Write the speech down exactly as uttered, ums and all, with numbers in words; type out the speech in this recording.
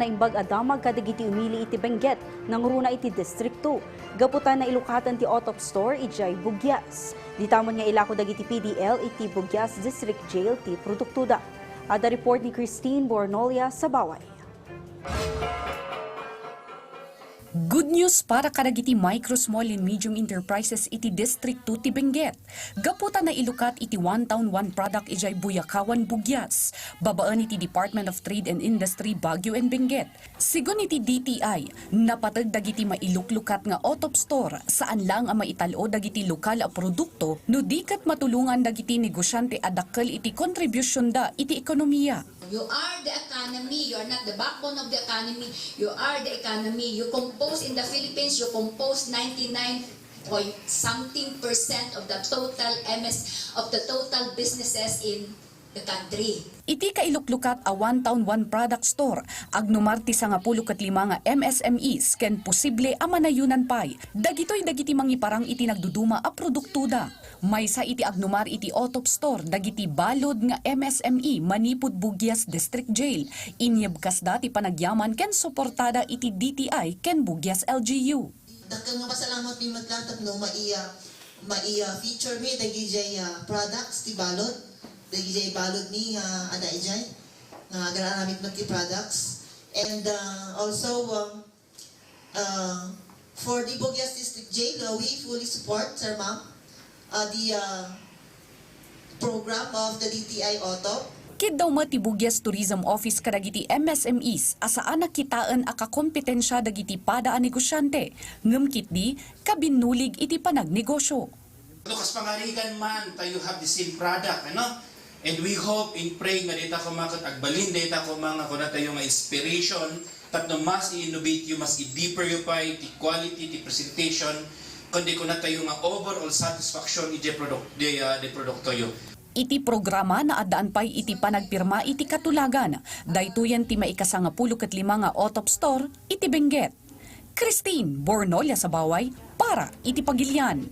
Naimbag a damag kadagiti umili iti Benguet, nangruna iti District two. Gapu ta nailukatan ti Otop Store idiay Buguias. Dita met nga ilako dagiti P D L iti Buguias District Jail ti produktoda. Adda report ni Christine Bornolia Sabaway. Good news para kadagiti micro, small, and medium enterprises iti District two ti Benguet. Gapu ta nailukat iti One Town, One Product idiay Buyakawan, Buguias, babaen iti Department of Trade and Industry, Baguio and Benguet. Sigun iti D T I, napateg dagiti mailuklukat nga Otop Store, saan laeng a maital-o dagiti lokal a produkto no di ket matulongan dagiti negosyante a dakkel iti kontribusionda iti ekonomiya. You are the economy. You are not the backbone of the economy. You are the economy. You compose in the Philippines, you compose ninety-nine point something percent of the total M S, of the total businesses in the country. Iti kailuklukat a One Town, One Product Store, agnumar ti sangapulo ket lima nga M S M Es ken posible a manayonan pay. Dagitoy dagiti mangiparang iti nagduduma a produktoda. Maysa iti agnumar iti Otop Store dagiti balud nga M S M E manipud Buguias District Jail. Inyebkasda ti panagyaman ken suportada iti D T I ken Buguias L G U. Dakkel nga pasalamat mi met laeng tapno maiya, maiya feature mi dagijay, ah, products ti balud, dagijay balud mi nga adda idiay, nga agar-aramid met ti products. And, ah, also, um, Uh, for the Buguias District Jail, uh, we fully support, Sir Ma'am, uh, the, uh, program of the D T I Otop. Kiddaw met ti Buguias Tourism Office kadagiti M S M Es a saan a kitaen a kakompetensia dagiti pada a negosyante, ngem ketdi kabinnulig iti panagnegosyo. No, kas pangarigan man, ta you have the same product, ano? And we hope and pray nga dayta koma ket agbalin dayta koma nga kunatayo nga inspiration, tapno mas i-innovate you, mas i-deeper you pay ti quality, ti presentation, kundi kunatayo nga overall satisfaction iti product, di, ah, di produktoyo. Iti programa, naaddaan pay iti panagpirma iti katulagan. Daytoyen ti maikasangapulo ket lima nga Otop Store iti Benguet. Christine Bornolia Sabaway para iti Pagilian.